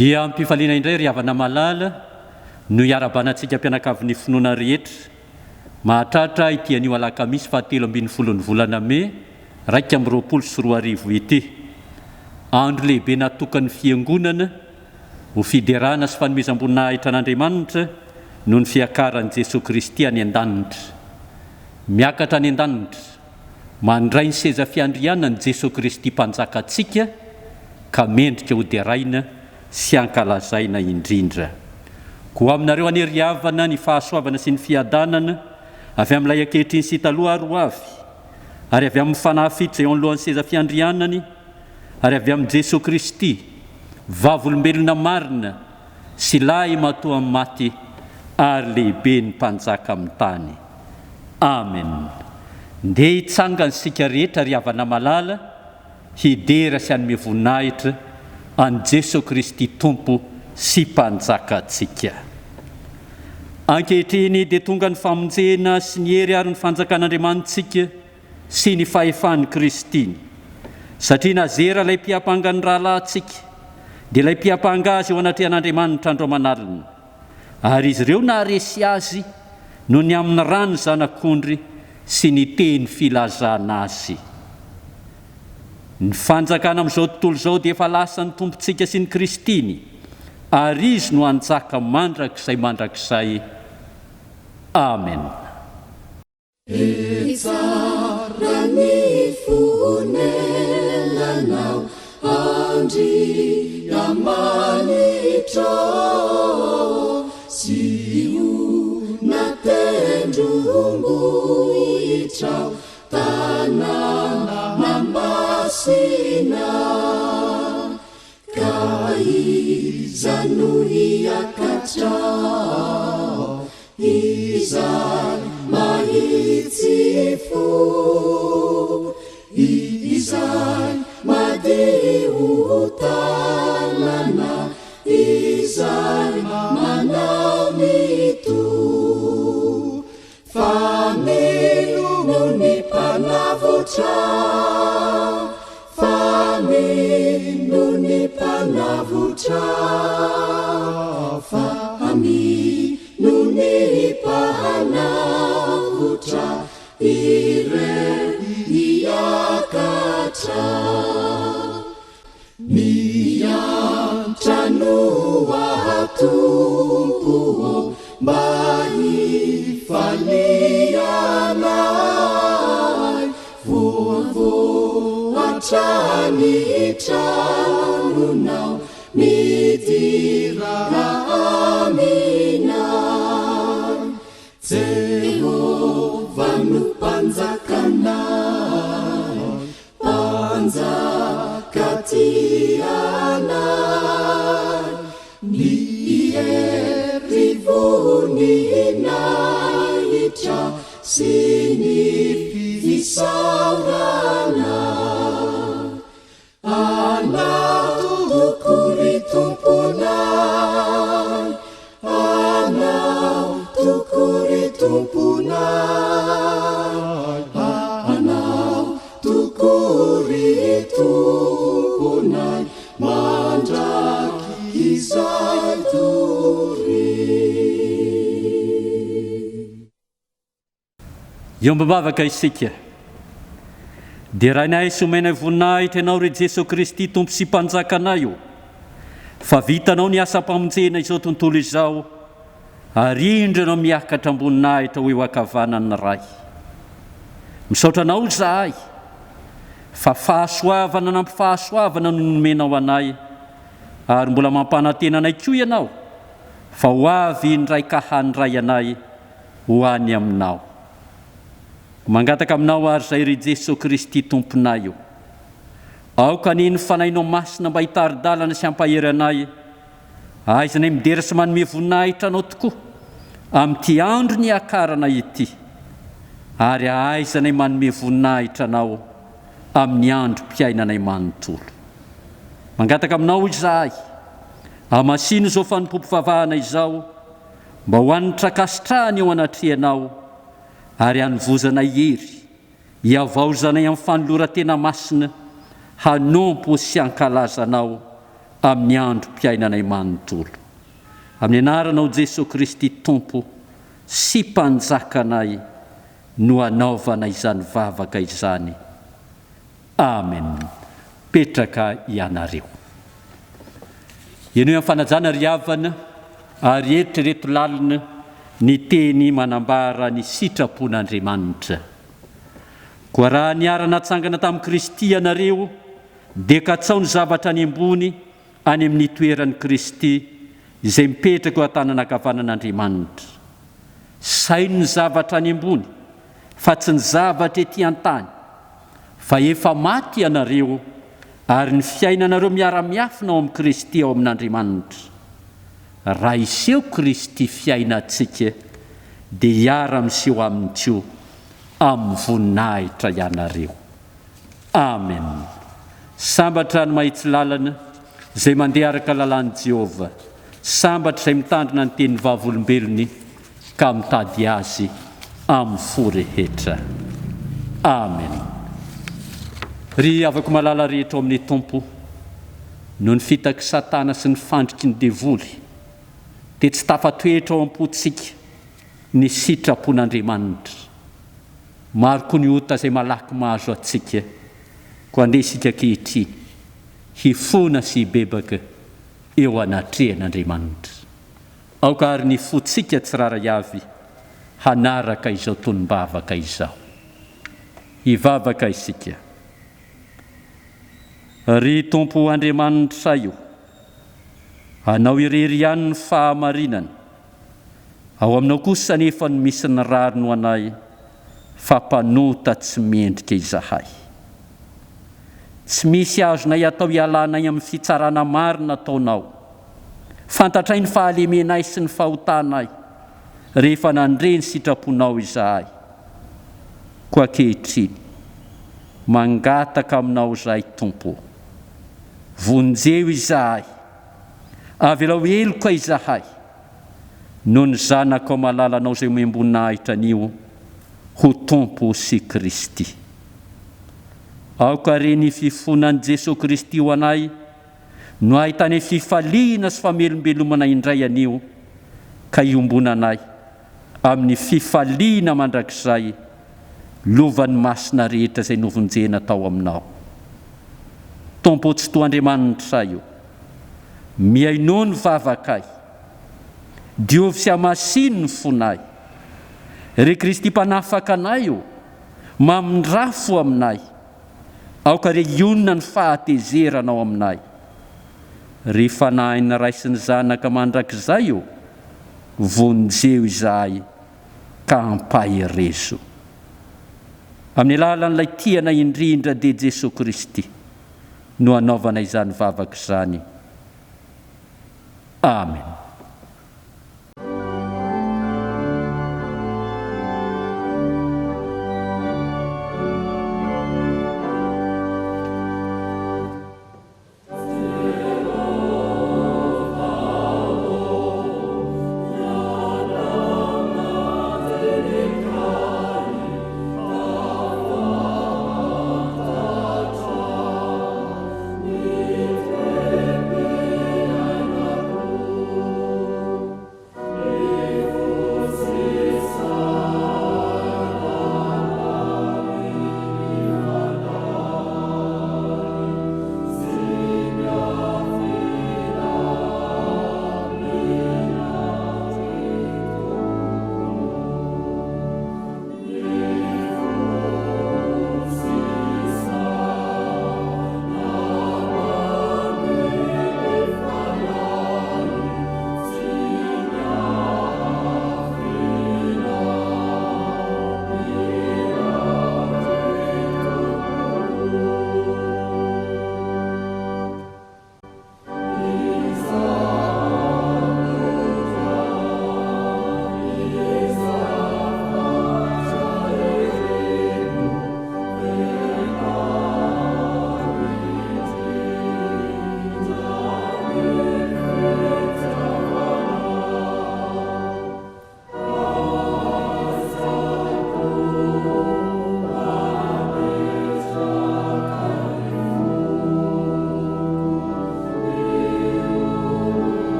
Dia am-pifaliana indray ry havana malala no iarahabana antsika mpianakavin'ny finoana rehetra mahatratra ity anio alakamisy faha 13 ny volana mey 2021 ity. Andro lehibe natokan'ny Fiangonana ho fiderana sy fanomezam-boninahitra an'Andriamanitra noho ny fiakaran'i Jesoa Kristy any an-danitra. Miakatra any an-danitra, mandray ny seza fiandrianany Jesoa Kristy Mpanjakantsika ka mendrika ho deraina sy hankalazaina indrindra. Koa aminareo anie ry havana ny fahasoavana sy ny fiadanana avy amin'ilay ankehitriny sy taloha ary ho avy, ary avy amin'ny Fanahy fito izay eo anoloan'ny seza fiandrianany, ary avy amin'i Jesoa Kristy, vavolombelona marina sy lahy matoa amin'ny maty ary lehiben'ny mpanjaka amin'ny tany. Amen. Ndeha hitsangana isika rehetra ry havana malala, hidera sy hanome voninahitra an'i Jesoa Kristy Tompo sy Mpanjakantsika. Ankehitriny dia tonga ny famonjena sy ny hery ary ny fanjakan'Andriamanitsika sy ny fahefan'i Kristiny. Satria nazera ilay mpiampanga ny rahalahintsika, dia ilay mpiampanga azy eo anatrehan'Andriamanitra andro aman'alina. Ary izy ireo naharesy azy noho ny amin'ny ran'ny Zanak'ondry sy ny teny filazana azy. Ny fanjakana amin'izao tontolo izao dia efa lasan'ny Tompontsika sy ny Kristiny, ary Izy no hanjaka mandrakizay mandrakizay. Amena. He tsara ny fonelanao Andriamanitra ô, Ziona tendrombohitrao, Tanàna masina. Ka iza no hiakatra ao, izay mahitsy fo, izay madio tanana, izay manao ny to. Fa mino ny Mpanavotra, fa mino ny Mpanavotra, fa mino ny Mpanavotra, ireo hiakatra. Miantra no aho Tompo ô mba hifalianay Voavoatra ny tranonao midira aminay Jehovah no Mpanjakanay Mpanjaka tia anay, ny hery voninahitra sy ny fisaorana Anao tokoa ry Tomponay, Anao tokoa ry Tomponay, Anao Tokoa ry Tomponay mandrakizay doria. Iombom-bavaka isika. Derainay sy omenay voninahitra Ianao ry Jesoa Kristy Tompo sy Mpanjakanay o! Fa vitanao ny asam-pamonjena izao tontolo izao Ary indro ianao miakatra am-boninahitra ho eo ankavanan'ny Ray. Misaotra Anao izahay fa fahasoavana nampy fahasoavana no nomenao anay, ary mbola mampanantena anay koa Ianao fa ho avy indray ka handray anay. ho any Aminao. Mangataka Aminao àry izahay ry Jesoa Kristy Tomponay o! Aoka anie ny Fanahinao Masina mba hitari-dalana sy hampahery anay, hahaizanay midera sy manome voninahitra Anao tokoa amin'ity andro niakarana ity, ary hahaizanay manome voninahitra Anao amin'ny androm-piainanay manontolo. Mangataka Aminao izahay, hamasino izao fanompoam-pivavahana izao mba ho hanitra ankasitrahana eo anatrehanao ary hanovozanay hery, hihavaozanay amin'ny fanoloran-tena masina hanompo sy hankalaza Anao amin'ny androm-piainanay manontolo. Amin'ny anaranao Jesoa Kristy Tompo sy Mpanjakanay no anaovana izany vavaka izany. Amen. Petraka ianareo. Henoy amin'ny fanajana ry havana ary eritrereto lalina ny teny manambara ny sitrapon'Andriamanitra. Koa raha niara-natsangana tamin'i Kristy ianareo, dia katsao ny zavatra any ambony, any amin'ny toeran'i Kristy, izay mipetraka eo an-tanana ankavanan'Andriamanitra. Saino ny zavatra any ambony, fa tsy ny zavatra ety an-tany, fa efa maty ianareo, ary ny fiainanareo miara-miafina ao amin'i Kristy ao amin'Andriamanitra. Raha hiseho Kristy fiainantsika, dia hiara-miseho Aminy koa amin'ny voninahitra ianareo. Amen! Sambatra ny mahitsy lalana, izay mandeha araka lalàn'i Jehovah. Sambatra izay mitandrina ny tenin'ny Vavolombelony ka mitady azy amin'ny fo rehetra. Amen! Ry havako malala rehetra ao amin'ny Tompo, noho ny fitak'i Satana sy ny fandriky ny devoly, dia tsy tafatoetra ao am-pontsika ny sitrapon'Andriamanitra. Maro koa ny ota izay malaky mahazo antsika, koa andeha isika ankehitriny hifona sy hibebaka eo anatrehan'Andriamanitra. Aoka àry ny fontsika tsirairay avy hanaraka izao tonom-bavaka izao. Hivavaka isika. Ry Tompo Andriamanitray o, Anao irery ihany ny fahamarinana, Ao aminao kosa anefa no misy ny rariny ho anay fa mpanota tsy mendrika izahay. Tsy misy azonay atao hialanay amin'ny fitsarana marina ataonao. Fantatray ny fahalemenay sy ny fahotanay rehefa nandre ny sitraponao izahay. Koa ankehitriny, mangataka aminao izahay Tompo ô, vonjeo izahay, avelao heloka izahay, Noho ny Zanakao malalanao izay omem-boninahitra anio ho Tompo sy Kristy. Aoka re ny fifonan'i Jesoa Kristy ho anay no ahitanay fifaliana sy famelombelomana indray anio ka iombonanay amin'ny fifaliana mandrakizay lovan'ny masina rehetra izay novonjena tao aminao. Tompo Tsitoha Andriamanitray o, mihainoa ny vavakay, diovy sy hamasino ny fonay. Ry Kristy Mpanafaka anay o, mamindrà fo aminay, aoka re hionona ny fahatezeranao aminay. Ry Fanahin'ny Ray sy ny Zanaka mandrakizay o, vonjeo izahay ka ampaherezo. Amin'ny alalan'ilay tiana indrindra dia Jesoa Kristy no anaovana izany vavaka izany. Amen.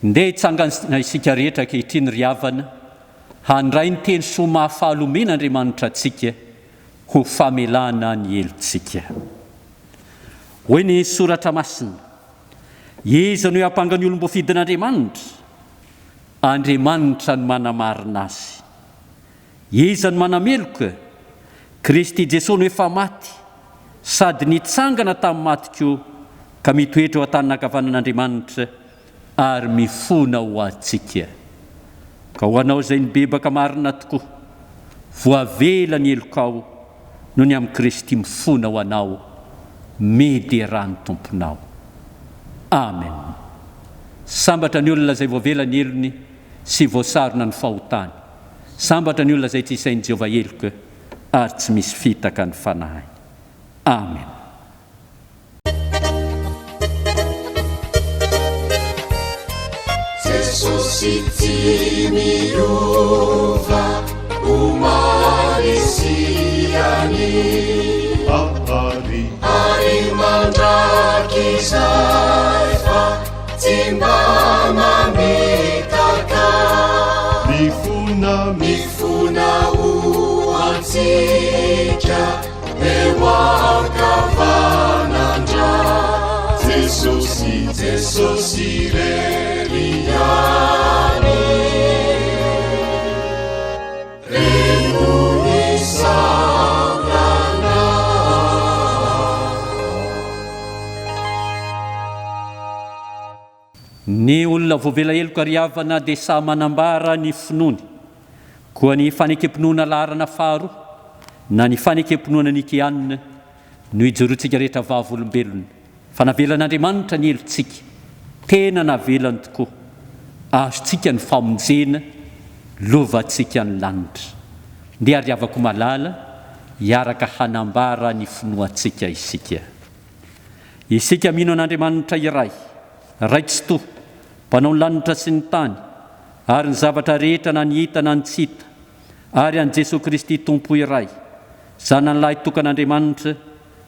Ndeha hitsangana isika rehetra ankehitriny ry havana, handray ny teny soa mahafaly omen'Andriamanitra antsika ho famelana ny helotsika. Hoy ny Soratra Masina, Iza no hiampanga ny olom-boafidin'Andriamanitra? Andriamanitra no manamarina azy. Iza no manameloka? Kristy Jesoa no efa maty, sady nitsangana tamin'ny maty koa, ka mitoetra eo an-tanin'ankavanan'Andriamanitra, ary mifona ho antsika. Ka ho anao izay nibebaka marina tokoa, voavela ny helokao noho ny amin'i Kristy mifona ho anao, miderà ny Tomponao. Amen. Sambatra ny olona izay voavela ny helony sy voasarona ny fahotany. Sambatra ny olona izay tsy isain'i Jehovah heloka ary tsy misy fitaka ny fanahiny. Amen. Jesosy tsy miova omaly sy anio Ary. Ary mandrakizay fa tsy mba mamitaka. Mifona. Mifona ho antsika eo ankavanandra. Jesosy, Jesosy irery ihany. Reno isaorana. Ny olona voavela heloka ry havana dia sahy manambara ny finoany. Koa ny fanekem-pinoana laharana faharoa na ny fanekem-pinoana nikeanina no ijoroantsika rehetra vavolombelona fa navelan'Andriamanitra ny helotsika, tena navelany tokoa, azontsika ny famonjena, lovantsika ny lanitra. Ndeha ry havako malala hiaraka hanambara ny finoantsika isika. Isika mino an'Andriamanitra iray, Ray Tsitoha, Mpanao ny lanitra sy ny tany, ary ny zavatra rehetra na ny hita na ny tsy hita, ary an'i Jesoa Kristy Tompo iray, Zanany lahy tokan'Andriamanitra,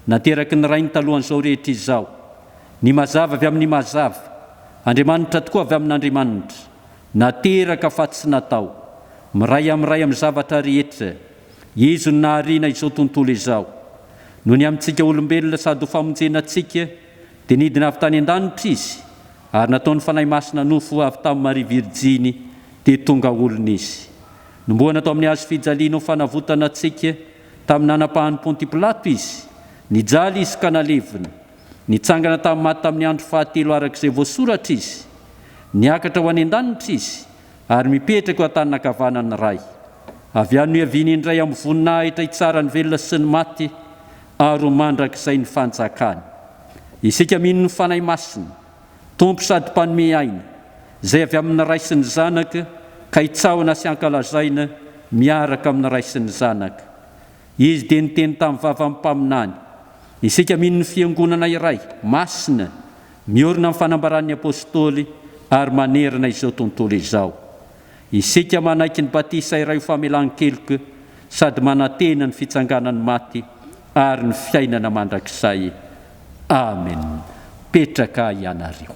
nateraky ny Rainy talohan'izao rehetra izao, ny mazava avy amin'ny mazava, Andriamanitra tokoa avy amin'Andriamanitra, nateraka fa tsy natao, miray amin'ny Ray amin'ny zavatra rehetra, Izy no nahariana izao tontolo izao. Noho ny amintsika olombelona sady ho famonjena antsika, dia nidina avy tany an-danitra Izy, ary nataon'ny Fanahy Masina nofo avy tamin'i Maria Virjiny, dia tonga olona Izy. Nombohana tao amin'ny hazo fijaliana ho fanavotana antsika tamin'ny nanapahan'i Ponty Pilato Izy. Nijaly Izy ka nalevina. Nitsangana tamin'ny maty tamin'ny andro fahatelo araka izay voasoratra Izy. Niakatra ho any an-danitra Izy, ary mipetraka eo an-tanin'ankavanan'ny Ray. Avy any no hiaviany indray amin'ny voninahitra hitsara ny velona sy ny maty, ary ho mandrakizay ny fanjakany. Isika mino ny Fanahy Masina, Tompo sady Mpanome aina, izay avy amin'ny Ray sy ny Zanaka, ka itsahona sy ankalazaina miaraka amin'ny Ray sy ny Zanaka. Izy dia niteny tamin'ny vavan'ny mpaminany. Isika mino ny Fiangonana iray, masina, miorina amin'ny fanambaran'ny Apostoly ary manerana izao tontolo izao. Isika manaiky ny batisa iray ho famelan-keloka sady manantena ny fitsanganan'ny maty ary ny fiainana mandrakizay. Amen. Petraka ianareo.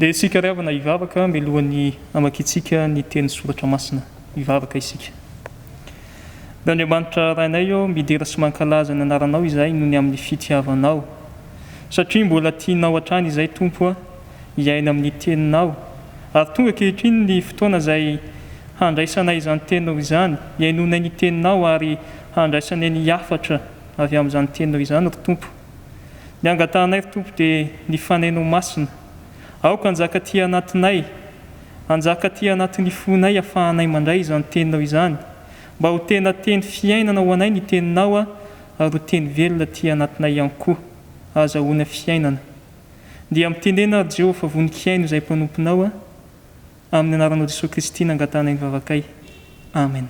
Ndeha isika ry havana hivavaka mialohan'ny hamakiantsika ny teny soratra masina. Hivavaka isika. Ry Andriamanitra Rainay ô, midera sy mankalaza ny anaranao izahay noho ny amin'ny fitiavanao. Satria mbola tianao hatrany izahay Tompo a, hiaina amin'ny teninao. Ary tonga ankehitriny ny fotoana izay handraisanay izany teninao izany, hihainoanay ny teninao ary handraisanay ny hafatra avy amin'izany teninao izany ry Tompo. Ny angatahanay ry Tompo dia ny Fanahinao Masina. Aoka hanjaka aty anatinay, hanjaka aty anatin'ny fonay afahanay mandray izany teninao izany, mba ho tena teny fiainana ho anay ny teninao ary ho teny velona aty anatinay ihany koa, ahazahoana fiainana. Dia mitenena ary Jehovah fa vonon-kihaino izay mpanomponao aho. Amin'ny anaranao Jesoa Kristy nangatahanay ny vavakay. Amen.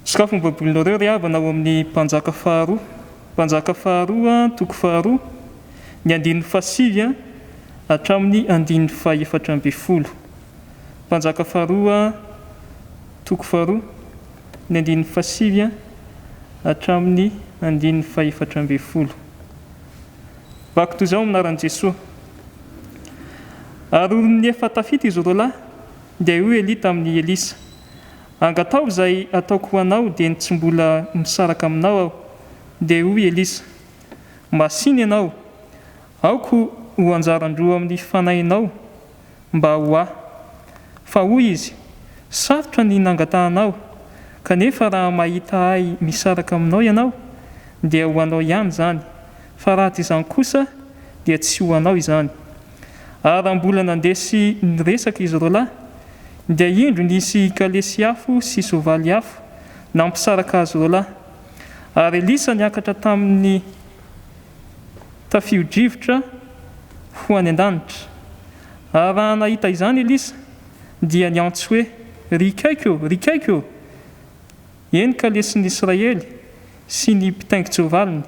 Sokafo ny baibolinareo ry havana ao amin'ny Mpanjaka faharoa. Mpanjaka faharoa toko faharoa, ny andininy fahasivy hatramin'ny andininy fahefatra ambin'ny folo. Mpanjaka faharoa toko faharoa, ny andininy fahasivy hatramin'ny andininy fahefatra ambin'ny folo. Vaky toy izao amin'ny anaran'i Jesoa. Ary nony efa tafita izy roalahy, dia hoy Elia tamin'i Elisa, Angataho izay ataoko ho anao dieny tsy mbola misaraka aminao aho. Dia hoy Elisa, Masìna ianao, aoka ho anjaran-droa amin'ny fanahinao mba ho ahy. Fa hoy izy, Sarotra ny nangatahanao, kanefa raha mahita ahy misaraka aminao ianao, dia ho anao ihany izany, fa raha tsy izany kosa, dia tsy ho anao izany. Ary raha mbola nandeha sy niresaka izy roalahy, dia indro nisy kalesy afo sy soavaly afo nampisaraka azy roalahy. Ary Elisa niakatra tamin'ny tafio-drivotra ho any an-danitra. Ary raha nahita izany Elisa, dia niantso hoe, Ry ikaiko ô, ry ikaiko ô! Eny kalesin'ny Israely sy ny mpitaingin-tsoavaliny.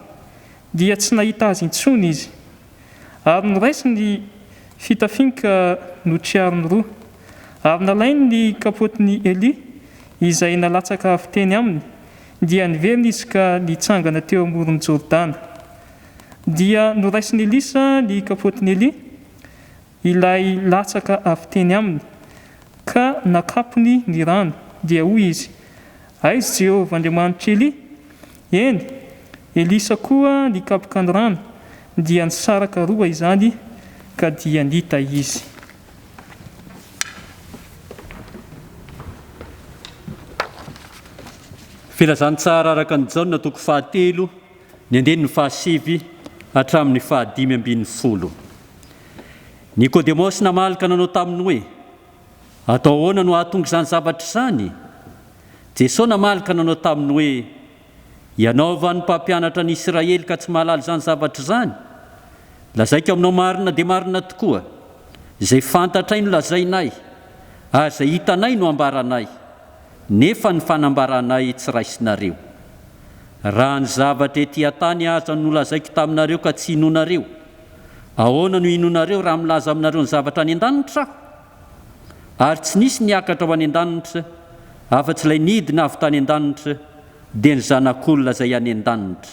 Dia tsy nahita azy intsony izy. Ary noraisiny ny fitafiany ka notriariny roa. Ary nalainy ny kapotin'i Elia, izay nalatsaka avy teny aminy, dia niverina izy ka nitsangana teo amoron'i Jordana. Dia noraisin'i Elisa ny kapotin'i Elia, ilay latsaka avy teny aminy, ka nakapony ny rano, dia hoy izy, Aiza Jehovah Andriamanitr'i Elia? Eny, Elisa koa nikapoka ny rano, dia nisaraka roa izany, ka dia nita izy. Filazantsara araka an'i Jaona toko fahatelo, ny andininy fahasivy hatramin'ny fahadimy ambin'ny folo. Nikodemosy namaly ka nanao taminy hoe, Atao ahoana no hahatonga izany zavatra izany? Jesoa namaly ka nanao taminy hoe, Ianao va no mpampianatra ny Isiraely ka tsy mahalala izany zavatra izany? Lazaiko aminao marina dia marina tokoa, izay fantatray no lazainay, ary izay hitanay no ambaranay, nefa ny fanambaranay tsy raisinareo. Raha ny zavatra ety an-tany aza no nolazaiko taminareo ka tsy inoanareo, ahoana no hinoanareo raha milaza aminareo ny zavatra any an-danitra Aho? Ary tsy nisy niakatra ho any an-danitra, afa-tsy ilay nidina avy tany an-danitra, dia ny Zanak'olona izay any an-danitra.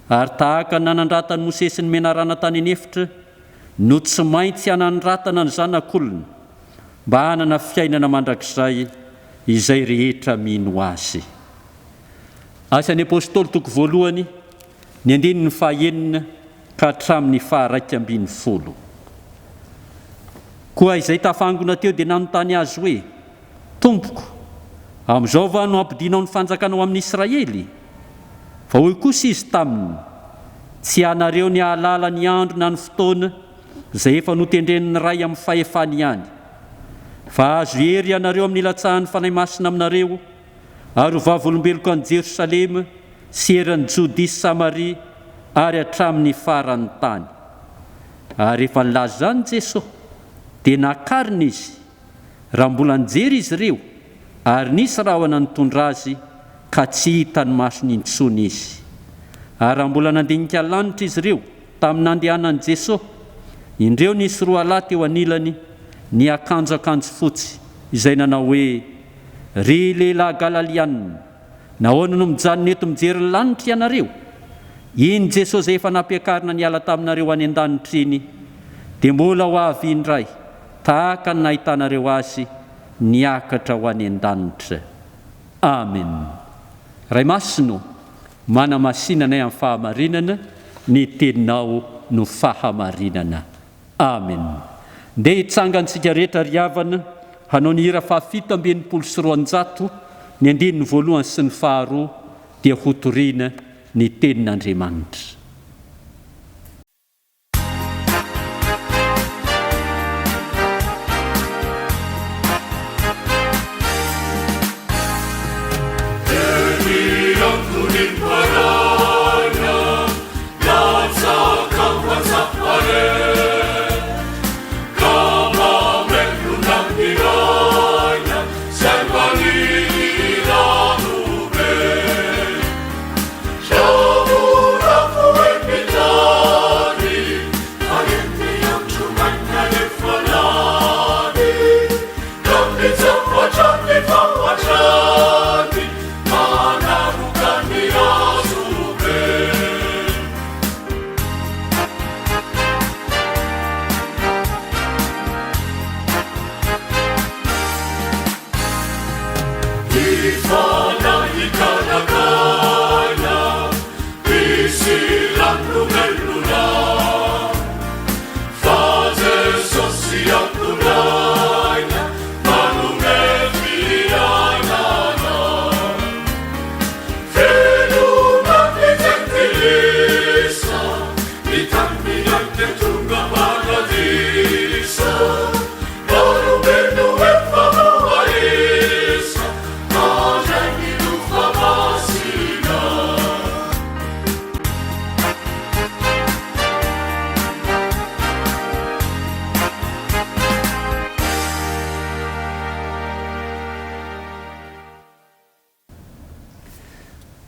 Ary tahaka ny nanandratan'i Mosesy ny menarana tany an'efitra, no tsy maintsy hanandratana ny Zanak'olona, mba hanana fiainana mandrakizay izay rehetra mino Azy. Asan'ny Apostoly toko voalohany, ny andininy fahaenina ka hatramin'ny faha-11. Koa izay tafangona teo dia nanontany azy hoe, Tompoko, amin'izao va no hampodianao ny fanjakana ho amin'i Israely? Fa hoy kosa izy taminy, Tsy anareo ny hahalala ny andro na ny fotoana izay efa notendren'ny Ray amin'ny fahefany ihany. Fa hahazo hery ianareo amin'ny hilatsahan'ny Fanahy Masina aminareo, ary ho vavolombeloko any Jerosalema sy eran'i Jodia sy Samaria ary hatramin'ny faran'ny tany. Ary rehefa nilaza izany Jeso, dia nakarina Izy, raha mbola nijery izy ireo, ary nisy rahona nitondra Azy, ka tsy hitan'ny masony intsony Izy. Ary raha mbola nandinika lanitra izy ireo, tamin'ny nandehanan'i Jeso, indreo nisy roalahy teo anilany, niakanjo akanjo fotsy, izay nanao hoe, Ry lehilahy Galalianina, nahoana no mijanona eto mijery ny lanitra ianareo? Iny Jeso izay efa nampiakarina niala taminareo any an-danitra iny, dia mbola ho avy indray, tahaka ny nahitanareo Azy niakatra ho any an-danitra. Amen. Ray Masina ô, manamasina anay amin'ny fahamarinana, ny Teninao no fahamarinana. Amen. Ndeha hitsangantsika rehetra ry havana hanao ny hira faha 267, ny andininy voalohany sy ny faharoa dia hotorina ny Tenin'Andriamanitra.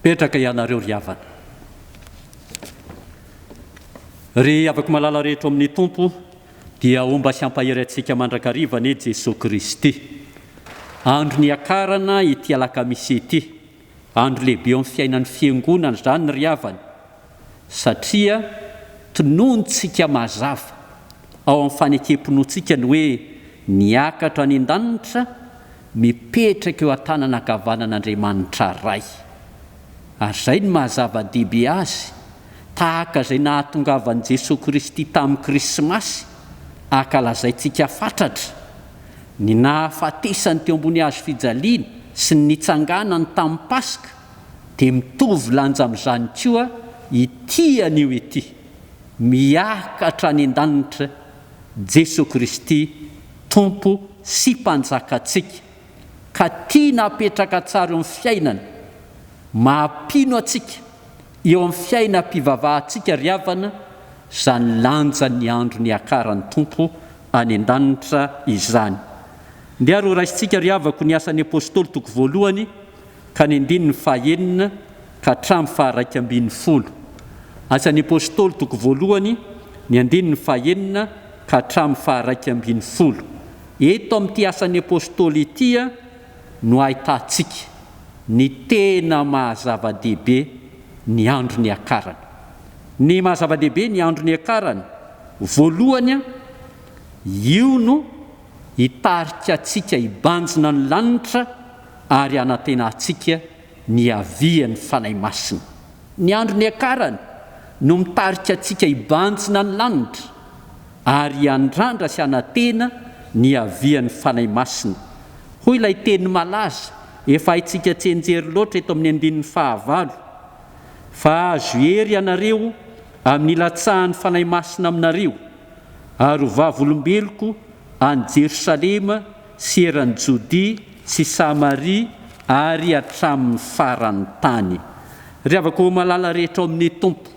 Mipetraka ianareo ry havana. Ry havako malala rehetra ao amin'ny Tompo, dia homba sy hampahery antsika mandrakariva anie Jesoa Kristy. Andro niakarana ity alakamisy ity. Andro lehibe eo amin'ny fiainan'ny Fiangonana izany ry havana, satria tonontsika mazava ao amin'ny fanekem-pinoantsika ny hoe niakatra any an-danitra, mipetraka eo an-tanana ankavanan'Andriamanitra Ray. Ary izay no maha zava-dehibe azy, tahaka izay nahatongavan'i Jesoa Kristy tamin'ny Krismasy, ankalazaintsika fatratra, ny nahafatesany teo ambony hazo fijaliana sy ny nitsanganany tamin'ny Paska, dia mitovy lanja amin'izany koa ity anio ity, miakatra any an-danitra Jesoa Kristy Tompo sy Mpanjakantsika, ka tiana hapetraka tsara eo amin'ny fiainana maha-mpino antsika, eo amin'ny fiainam-pivavahantsika ry havana, izany lanjan'ny andro niakaran'ny Tompo any an-danitra izany. Ndeha ary horaisintsika ry havako ny Asan'ny Apostoly toko voalohany ka ny andininy fahaenina ka hatramin'ny faha-11. Asan'ny Apostoly toko voalohany, ny andininy fahaenina ka hatramin'ny faha-11. Eto amin'ity Asan'ny Apostoly ity no ahitantsika ny tena maha-zava-dehibe ny andro niakarana. Ny maha-zava-dehibe ny andro niakarana, voalohany, io no hitarika antsika hibanjina ny lanitra ary hanantenantsika ny hiavian'ny Fanahy Masina. Ny andro niakarany no mitarika antsika hibanjina ny lanitra ary hiandrandra sy hanantena ny hiavian'ny Fanahy Masina. Hoy ilay teny malaza efa haintsika tsianjery loatra eto amin'ny andininy fahavalo, Fa hahazo hery ianareo. Amin'ny hilatsahan'ny Fanahy Masina aminareo, ary ho vavolombeloko any Jerosalema sy eran'i Jodia sy Samaria ary hatramin'ny faran'ny tany. Ry havako malala rehetra ao amin'ny Tompo,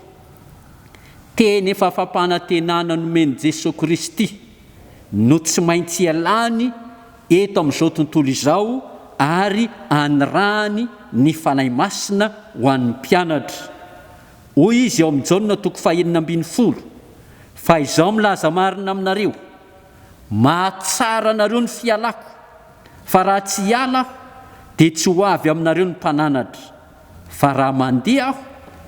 teny efa fampanantenana nomen'i Jesoa Kristy no tsy maintsy ialany eto amin'izao tontolo izao ary anirahany ny Fanahy Masina ho an'ny mpianatra. Hoy Izy ao amin'ny Jaona toko fahenina ambin'ny folo, Fa Izaho milaza marina aminareo, mahatsara anareo ny fialako, fa raha tsy hiala Aho, dia tsy ho avy aminareo ny Mpananatra, fa raha mandeha Aho,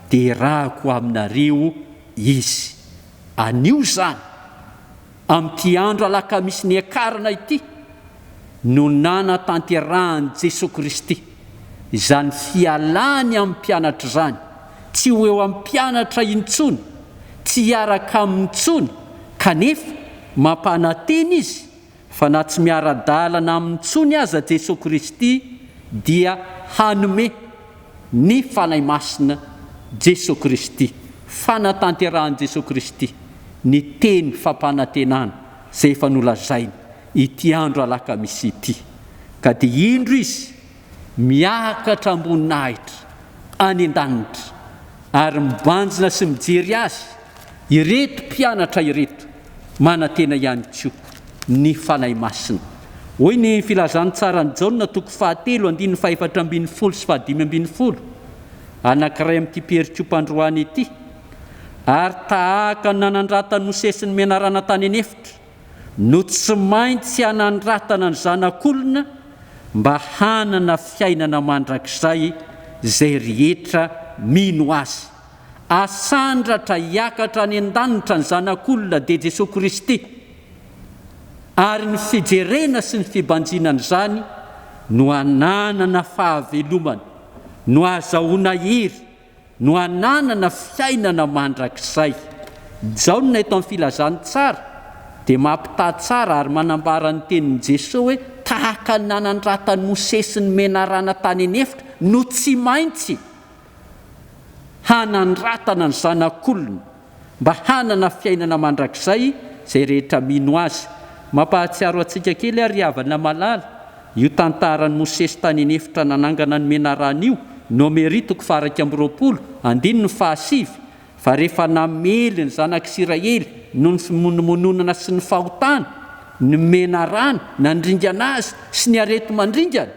dia hirahako aminareo Izy. Anio izany, amin'ity andro alakamisy niakarana ity, no nanatanterahan'i Jesoa Kristy izany fialany amin'ny mpianatra izany, tsy ho eo amin'ny mpianatra intsony, tsy hiaraka aminy intsony, kanefa mampanantena Izy fa na tsy miara-dalana aminy intsony aza Jesoa Kristy dia hanome ny Fanahy Masina Jesoa Kristy, fanatanterahan'i Jesoa Kristy ny teny fampanantenana izay efa nolazainy ity andro alakamisy ity, ka dia indro izy miakatra am-boninahitra any an-danitra ary mibanjina sy mijery azy ireto mpianatra ireto, manantena ihany koa ny Fanahy Masina. Hoy ny Filazantsaran'i Jaona toko fahatelo andininy fahefatra ambin'ny folo sy fahadimy ambin'ny folo, anankiray amin'ity perikopa androany ity, Ary tahaka ny nanandratan'i Mosesy ny menarana tany an'efitra, no tsy maintsy hanandratana ny Zanak'olona mba hanana fiainana mandrakizay izay rehetra mino Azy. Asandratra hiakatra any an-danitra ny Zanak'olona dia Jesoa Kristy, ary ny fijerena sy ny fibanjinana izany no hananana fahavelomana, no hahazahoana hery, no hananana fiainana mandrakizay. Jaona eto amin'ny Filazantsara dia mampitaha tsara ary manambara ny tenin'i Jesoa hoe tahaka ny nanandratan'i Mosesy ny menarana tany an'efitra no tsy maintsy hanandratana ny Zanak'olona mba hanana fiainana mandrakizay izay rehetra mino Azy. Mampahatsiaro antsika kely ary ry havana malala io tantaran'i Mosesy tany an'efitra nanangana ny menarana io, Nomery toko faha-21, andininy fahasivy, fa rehefa namely ny zanak'Isiraely noho ny fimonomononana sy ny fahotana, ny menarana nandringana azy sy ny areti-mandringana,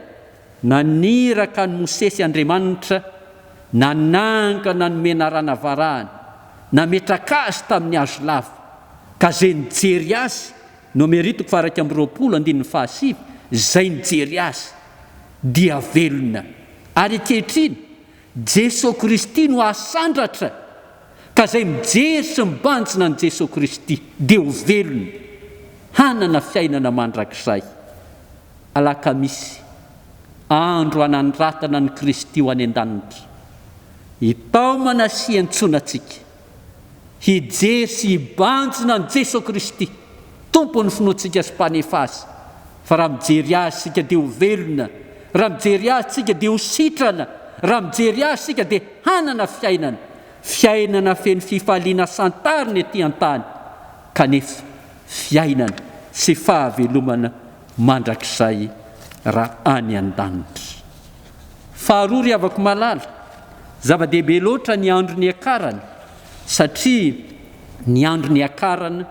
Naniraka an'i Mosesy Andriamanitra nanangana ny menarana varahana, nametraka azy tamin'ny hazo lava, ka izay nijery azy, Nomery toko faha-21 andininy fahasivy, izay nijery azy dia velona. Ary ankehitriny, Jesoa Kristy no hasandratra, ka izay mijery sy mibanjina an'i Jesoa Kristy dia ho velona, hanana fiainana mandrakizay. Alakamisy, andro hanandratana an'i Kristy ho any an-danitra. Hitaomana sy hiantsoana antsika hijery sy hibanjina an'i Jesoa Kristy, Tompon'ny finoantsika sy Mpanefa azy, fa raha mijery Azy isika dia ho velona, raha mijery Azy isika dia ho sitrana, raha mijery Azy isika dia hanana fiainana, fiainana feno fifaliana santarina ety an-tany, kanefa fiainana sy fahavelomana mandrakizay raha any an-danitra. Faharoa ry havako malala, zava-dehibe loatra ny andro niakarana satria ny andro niakarana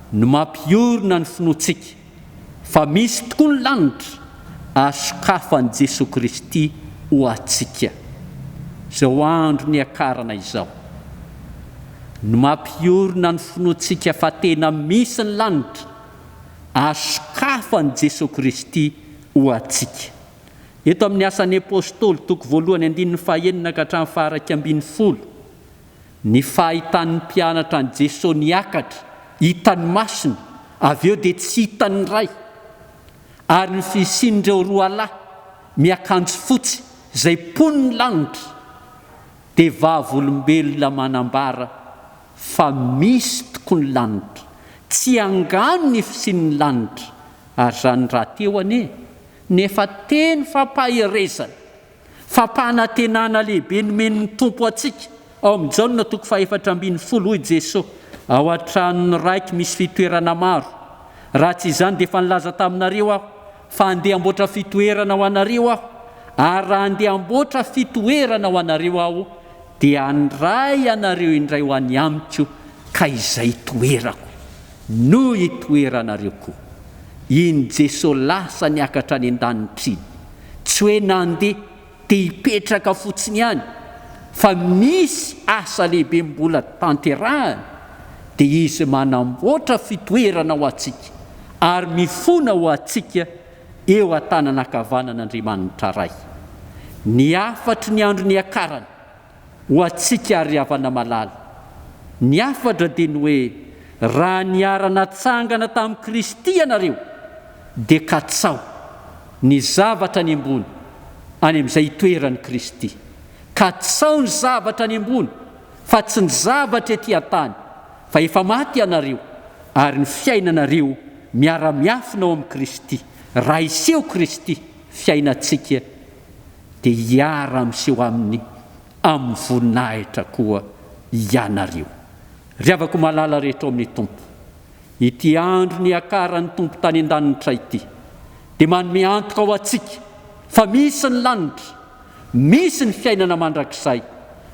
no mampiorina ny finoantsika fa misy tokoa ny lanitra ary sokafan'i Jesoa Kristy ho antsika. Izao andro niakarana izao no mampiorina ny finoantsika fa tena misy ny lanitra ary sokafan'i Jesoa Kristy ho antsika. Eto amin'ny Asan'ny Apostoly, toko voalohany andininy fahenina ka hatramin'ny faha-11, ny fahitan'ny mpianatra an'i Jesoa niakatra, hitan'ny masony, avy eo dia tsy hitany indray, ary ny fisian'ireo roalahy miakanjo fotsy izay mponin'ny lanitra, dia vavolombelona manambara fa misy tokoa ny lanitra. Tsy angano ny fisian'ny lanitra, ary izany rahateo anie no efa teny fampaherezana, fampanantenana lehibe nomen'ny Tompo antsika. Ao amin'ny Jaona toko fahefatra ambinifolo, hoy Jesoa, Ao an-tranon'ny Raiko misy fitoerana maro. Raha tsy izany dia efa nilaza taminareo Aho, fa handeha hamboatra fitoerana ho anareo Aho. Ary raha handeha hamboatra fitoerana ho anareo Aho, dia handray anareo indray ho any Amiko, ka izay itoerako, no hitoeranareo koa. Iny Jesoa lasa niakatra any an-danitra iny, tsy hoe nandeha te hipetraka fotsiny ihany fa misy asa lehibe mbola tanterahany dia Izy manamboatra fitoerana ho antsika ary mifona ho antsika eo an-tanana ankavanan'Andriamanitra Ray. Ny hafatry ny andro niakarany ho antsika ry havana malala. Ny hafatra dia ny hoe raha niara-natsangana tamin'i Kristy ianareo dia katsaho ny zavatra any ambony any amin'izay itoeran'i Kristy. Katsaho ny zavatra any ambony fa tsy ny zavatra ety an-tany fa efa maty ianareo ary ny fiainanareo miara-miafina ao amin'i Kristy. Raha hiseho Kristy fiainantsika dia hiara-miseho aminy amin'ny voninahitra koa ianareo. Ry havako malala rehetra ao amin'ny Tompo, ity andro niakaran'ny Tompo tany an-danitra ity dia manome antoka ho antsika fa misy ny lanitra, misy ny fiainana mandrakizay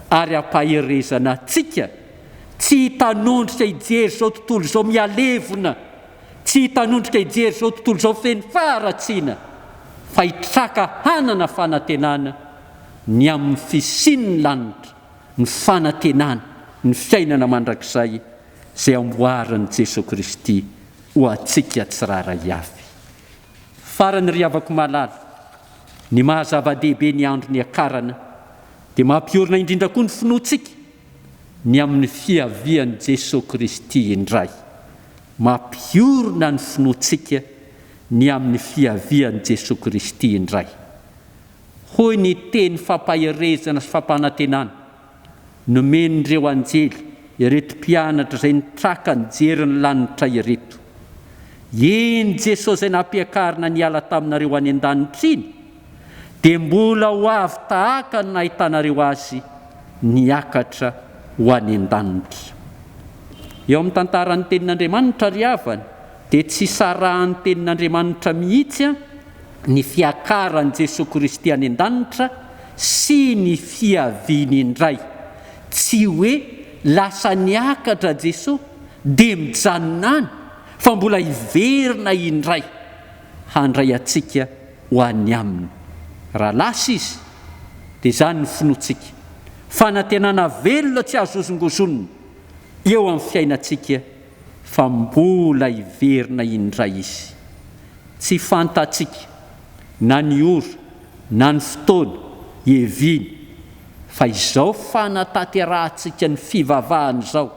ary ampaherezana antsika tsy hitanondrika hijery izao tontolo izao mihalevona Tsy hitanondrika hijery izao tontolo izao feno faharatsiana, fa hitraka hanana fanantenana ny amin'ny fisian'ny lanitra, ny fanantenana ny fiainana mandrakizay izay amboarin'i Jesoa Kristy ho antsika tsirairay avy. Farany ry havako malala, ny maha zava-dehibe ny andro niakarana dia mampiorina indrindra koa ny finoantsika ny amin'ny fiavian'i Jesoa Kristy indray. Mampiorina ny finoantsika ny amin'ny fiavian'i Jesoa Kristy indray. Hoy ny teny fampaherezana sy fampanantenana nomen'ireo anjely ireto mpianatra izay nitraka nijery ny lanitra ireto, Iny Jesoa izay nampiakarina niala taminareo any an-danitra iny, dia mbola ho avy tahaka ny nahitanareo azy niakatra ho any an-danitra. Eo amin'ny tantaran'ny Tenin'Andriamanitra ry havana, dia tsy sarahan'ny Tenin'Andriamanitra mihitsy ny fiakaran'i Jesoa Kristy any an-danitra sy ny fiaviany indray. Tsy hoe lasa niakatra Jesoa dia mijanona any fa mbola hiverina indray handray antsika ho any Aminy. Raha lasa Izy, dia izany ny finoantsika. Fanantenana velona tsy azo hozongozonina eo amin'ny fiainantsika fa mbola hiverina indray Izy. Tsy fantatsika na ny ora na ny fotoana hiaviany fa izao fanatanterahantsika ny fivavahana izao,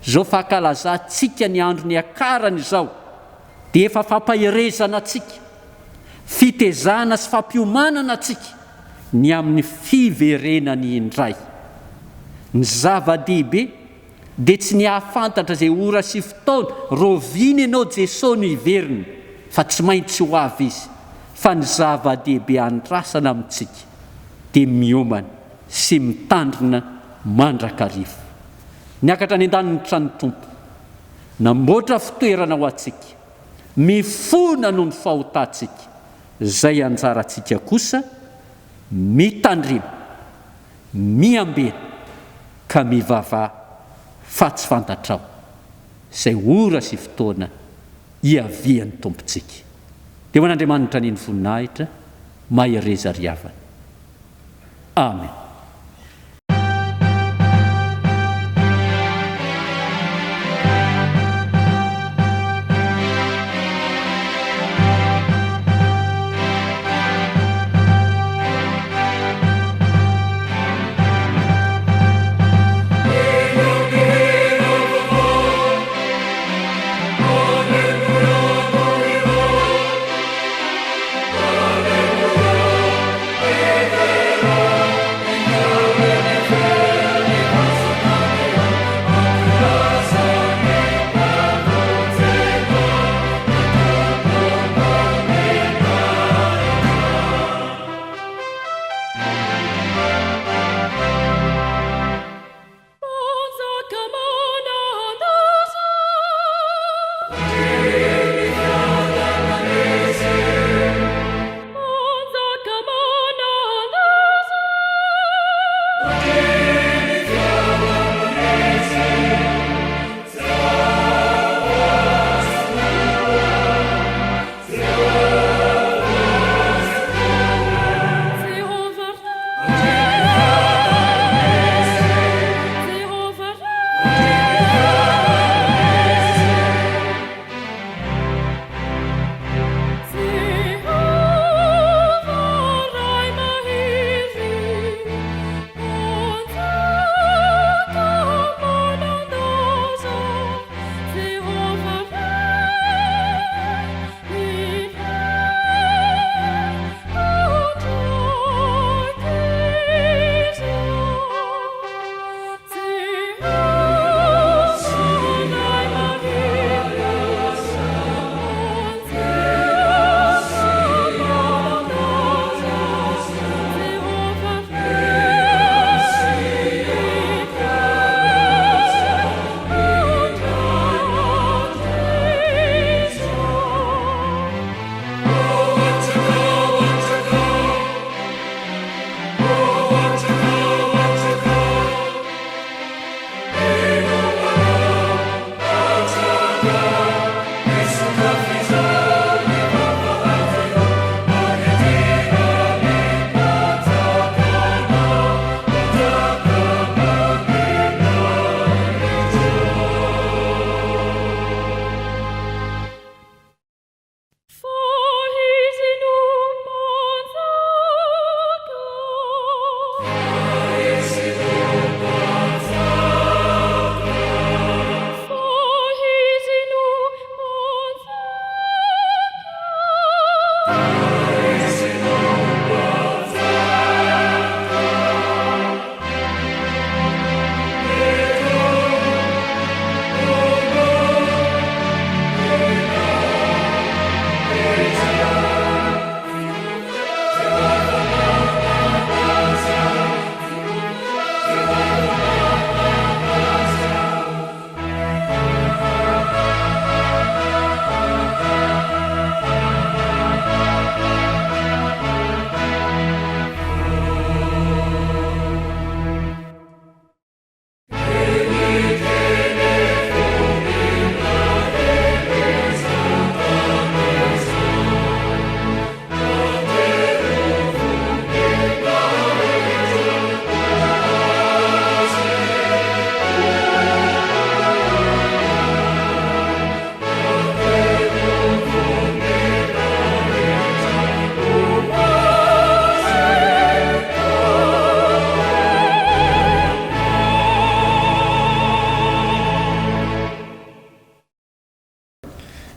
izao fankalazantsika ny andro niakarany izao, dia efa fampaherezana antsika, fitezana sy fampiomanana antsika ny amin'ny fiverenany indray. Ny zava-dehibe dia tsy ny hahafantatra izay ora sy fotoana, rahoviana ianao Jesoa no hiverina, fa tsy maintsy ho avy Izy, fa ny zava-dehibe andrasana amintsika dia miomana sy mitandrina mandrakariva. Niakatra any an-danitra ny Tompo. Namboatra fitoerana ho antsika. Mifona noho ny fahotantsika. Izay anjarantsika kosa, mitandrema, miambena, ka mivavaha, fa tsy fantatrao izay ora sy fotoana hiavian'ny Tompontsika. Dia ho an'Andriamanitra anie ny voninahitra, mahereza ry havana. Amen.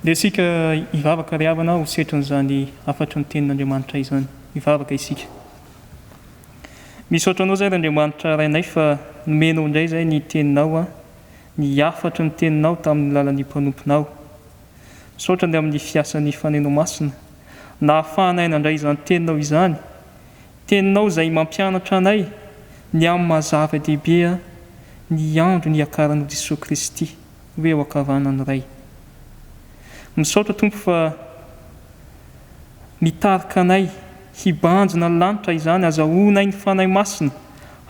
Ndeha isika hivavaka ry havana ho setrin'izany hafatry ny tenin'Andriamanitra izany. Hivavaka isika. Misaotra Anao izay ry Andriamanitra Rainay fa nomenao indray izay ny teninao, ny hafatry ny teninao tamin'ny lalan'ny mpanomponao. Misaotra ny amin'ny fiasan'ny Fanahinao Masina nahafahanay nandray izany teninao izany, teninao izay mampianatra anay ny amin'ny maha zava-dehibe ny andro niakaranao Jesoa Kristy ho eo ankavanan'ny Ray. Misaotra Tompo fa mitarika anay hibanjina ny lanitra izany, azahoanay ny Fanahy Masina,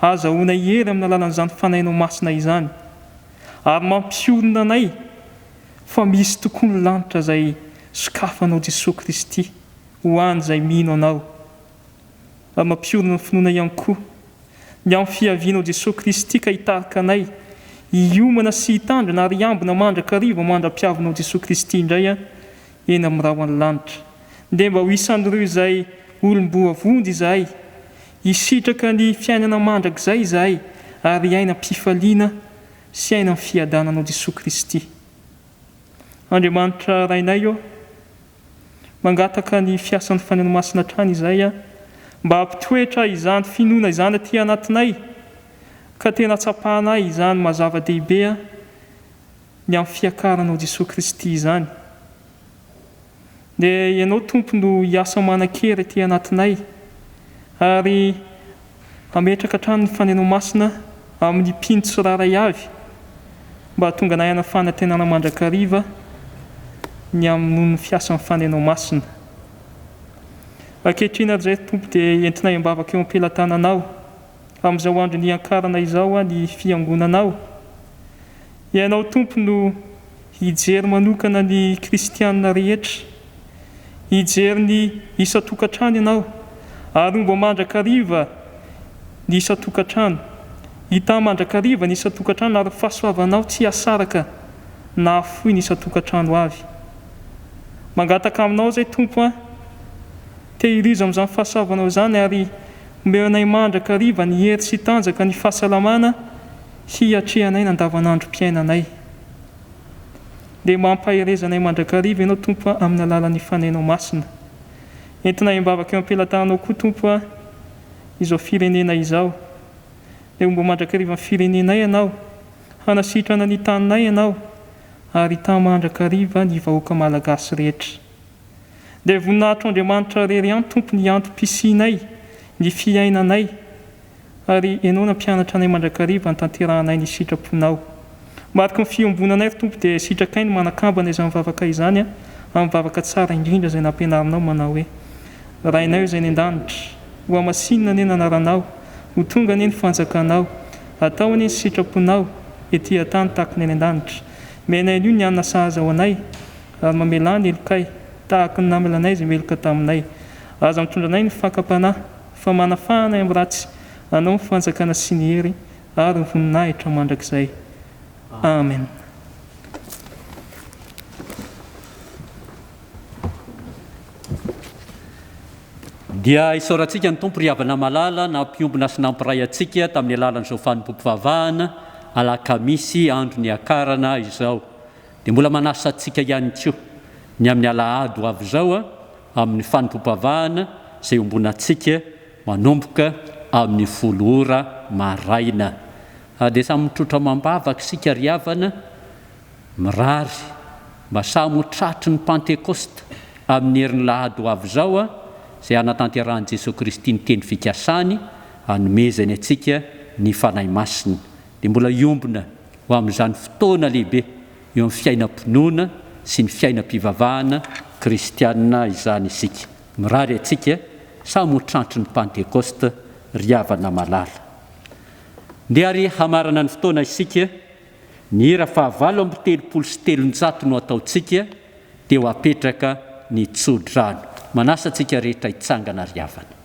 azahoanay hery amin'ny alalan'izany Fanahinao Masina izany, ary mampiorina anay fa misy tokoa ny lanitra izay sokafanao Jesoa Kristy ho an'izay mino Anao, ary mampiorina ny finoana ihany koa ny amin'ny fiavianao Jesoa Kristy ka hitarika anay hiomana sy hitandrina ary hiambina mandrakariva mandra-piavinao Jesoa Kristy indray eny amin'ny rahon'ny lanitra. Ndeha mba ho isan'ireo izay olom-boavonjy izahay, hisitraka ny fiainana mandrakizay izahay ary hiaina am-pifaliana sy hiaina amin'ny fiadananao Jesoa Kristy. Andriamanitra Rainay ô, mangataka ny fiasan'ny Fanahy Masina hatrany izahay mba hampitoetra izany finoana izany aty anatinay ka tena tsapanay izany maha zava-dehibe ny amin'ny fiakaranao Jesoa Kristy izany. Dia Ianao Tompo no hiasa manan-kery aty anatinay ary hametraka hatrany ny Fanahinao Masina amin'ny mpino tsirairay avy mba hahatonga anay hanana fanantenana mandrakariva ny amin'ny noho ny fiasan'ny Fanahinao Masina. Ankehitriny ary izay ry Tompo dia entinay am-bavaka eo am-pelatananao amin'izao andro niankarana izao ny Fiangonanao. Ianao Tompo no hijery manokana ny kristiana rehetra. Hijery ny isan-tokantrano Ianao, ary homba mandrakariva ny isan-tokantrano. Hitahy mandrakariva ny isan-tokantrano, ary ny fahasoavanao tsy hahasaraka na hahafoy ny isan-tokantrano avy. Mangataka Aminao izay Tompo a, tehirizo amin'izany fahasoavanao izany, ary omeo anay mandrakariva ny hery sy tanjaka, ny fahasalamana, hiatrehanay ny andavanandrom-piainanay. Dia mampahereza anay mandrakariva Ianao Tompo a amin'ny alalan'ny Fanahinao Masina. Entinay am-bavaka eo am-pelatananao koa Tompo a izao firenena izao. Dia homba mandrakariva ny firenenay Ianao, hanasitrana ny taninay Ianao, ary hitahy mandrakariva ny vahoaka Malagasy rehetra. Dia voninahitro Andriamanitra irery ihany Tompo ny antom-pisianay, ny fiainanay, ary Ianao nampianatra anay mandrakariva hanatanterahanay ny sitraponao. Mariky ny fiombonanay, ry Tompo, dia sitrakay ny manakambana izany vavaka izany amin'ny vavaka tsara indrindra izay nampianarinao manao hoe, Rainay izay any an-danitra, hohamasinina anie ny anaranao, ho tonga anie ny fanjakanao, atao anie ny sitraponao, ety an-tany tahaka ny any an-danitra. Omenay anio ny hanina sahaza ho anay, ary mamelà ny helokay, tahaka ny namelanay izay meloka taminay. Aza mitondra anay ny fakam-panahy, Fa manafahana amin'ny ratsy Anao ny fanjakana sy ny hery ary ny voninahitra mandrakizay. Amen. Dia isaorantsika ny Tompo ry havana malala nampiombona sy nampiray antsika tamin'ny alalan'izao fanompoam-pivavahana alakamisy andro niakarana izao. Dia mbola manasa antsika ihany koa ny amin'ny alahady ho avy izao amin'ny fanompoam-pavahana izay iombonantsika manomboka amin'ny folo ora maraina. Ary dia samy mitrotra amam-bavaka isika ry havana, mirary mba samy ho tratry ny Pantekosta amin'ny herin'ny lahady ho avy izao izay hanatanterahan'i Jesoa Kristy ny teny fikasany hanomezany antsika ny Fanahy Masina. Dia mbola hiombona ho amin'izany fotoana lehibe eo amin'ny fiainam-pinoana sy ny fiainam-pivavahana kristiana izany isika. Mirary antsika samy ho trantry ny Pantekosta ry havana malala. Ndeha ary hamarana ny fotoana isika, ny hira faha 338 no ataontsika dia ho apetraka ny tso-drano. Manasa antsika rehetra hitsangana ry havana.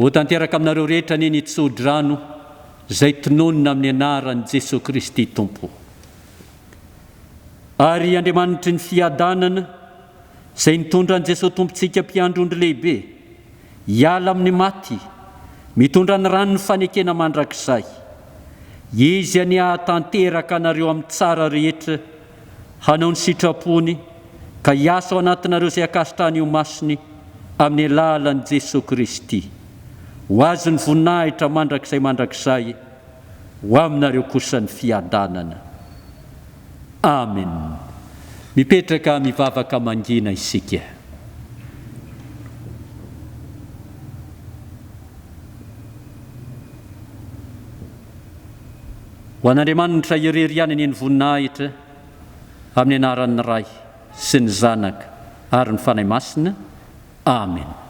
Ho tanteraka aminareo rehetra anie ny tso-drano izay tononina amin'ny anaran'i Jesoa Kristy Tompo. Ary Andriamanitry ny fiadanana, izay nitondra an'i Jesoa Tompontsika Mpiandry ondry lehibe, hiala amin'ny maty, mitondra ny ran'ny fanekena mandrakizay. Izy anie hahatanteraka anareo amin'ny tsara rehetra, hanao ny sitrapony, ka hiasa ao anatinareo izay ankasitrahany ho masiny, amin'ny alalan'i Jesoa Kristy. Ho Azy ny voninahitra mandrakizay mandrakizay. Ho aminareo kosa ny fiadanana. Amen. Mipetraka mivavaka mangina isika. Ho an'Andriamanitra irery ihany anie ny voninahitra amin'ny anaran'ny Ray sy ny Zanaka ary ny Fanahy Masina. Amen.